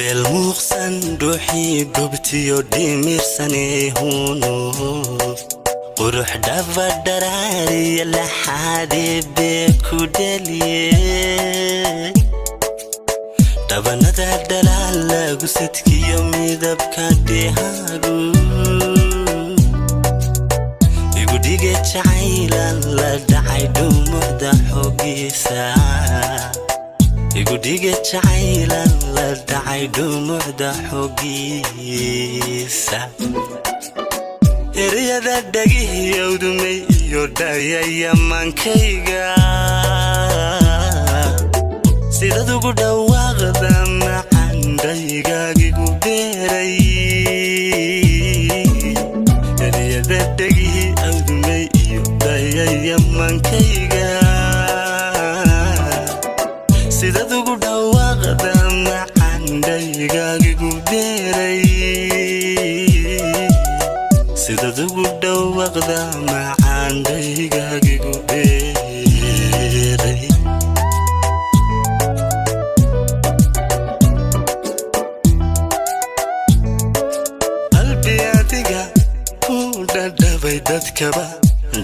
Beel muuqsan dhuuxii gubtiyo dhimirsaneehuno qurux dhaba dharaariya laxaadee bee ku dheliye dhabanada dhalaal lagu sidkiyo midabka dhehaagu igudhige jacaylan la dhacay dhumucda xoogiisa igudhige jacaylan la dhacay dhumucda xoogiisa ereyada dhagihiyowdumay iyo dhayayamaankayga sidad ugu dhawaaqda macandhaygaagigu beeray ereyada dhagihi awdumay iyo dhayayamaankayga sidad ugu dhawaaqda macandhaygaagigu beeray sidad ugu dhawaaqda macandhaygaagigu beeray qalbi adiga ku dhadhabay dadkaba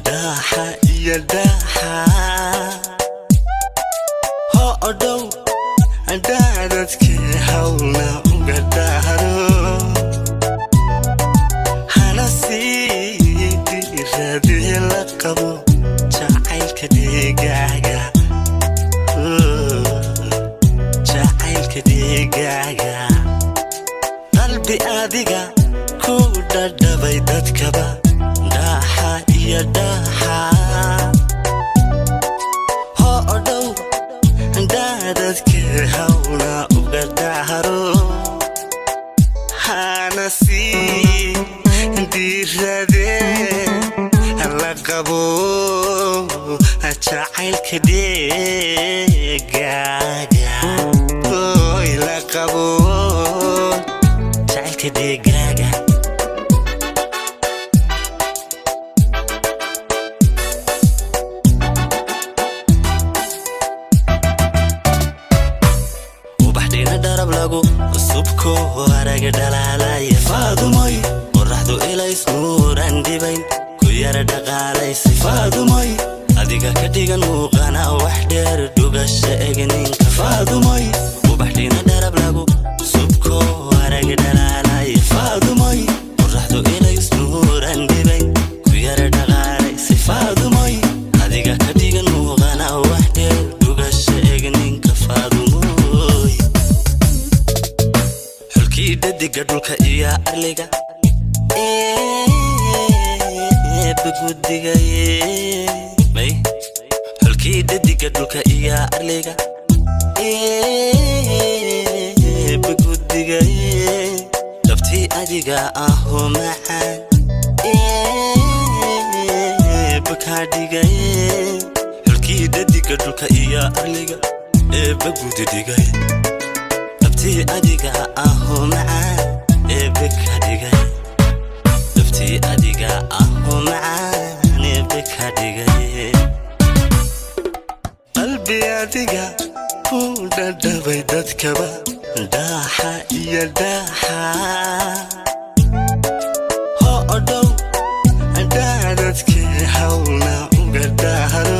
dhaaxa iyo dhaaxa ho odhow dhaadadkii hawlna uga dhahro hana sii diradii la qabo jacaylka dhigaaga jacaylka dhigaaga qalbi adiga ku dhadhabay dadkaba dhaaxa iyo dhaaxa ho odhow dhaadadkii hawla uga dhahro hana sii diradee la qabo jacaylka dhegaaga oy la qabo jacaylka dhegaaga ubaxdhina dharab lagu subko araga dhalaalaya faadumoy qoraxdu ilays nuuran dhibayn ku yara dhaqaalaysa faadumoy adiga ka dhigan muuqana wax dheer dhugasha egninka faadumoy ubaxdhina dharab lagu subko araga dhalaalaya faadumoy qoraxdu ilays nuuran dhibayn ku yara dhaqaalaysa faadumoy adiga ka dhigan muuqana wax dheer dhugasha egninka faadumoy xulkii dhadiga dhulka iyo arliga eebgudigaymay xulkii dhadiga dhulka iyo arliga eebgudigaye dhabtii adiga ahoo macaan eebkaa dhigaye xulkii dhadiga dhulka iyo arliga eebba gudidhigay dhabtii adiga ahoo macaan eebbe ka dhigay dhabtii adiga ahoo macaan eebbe ka dhigay qalbi adiga ku dhadhabay dadkaba dhaaxa iyo dhaaxa ho odhow dhaadadkii hawlna uga dhahro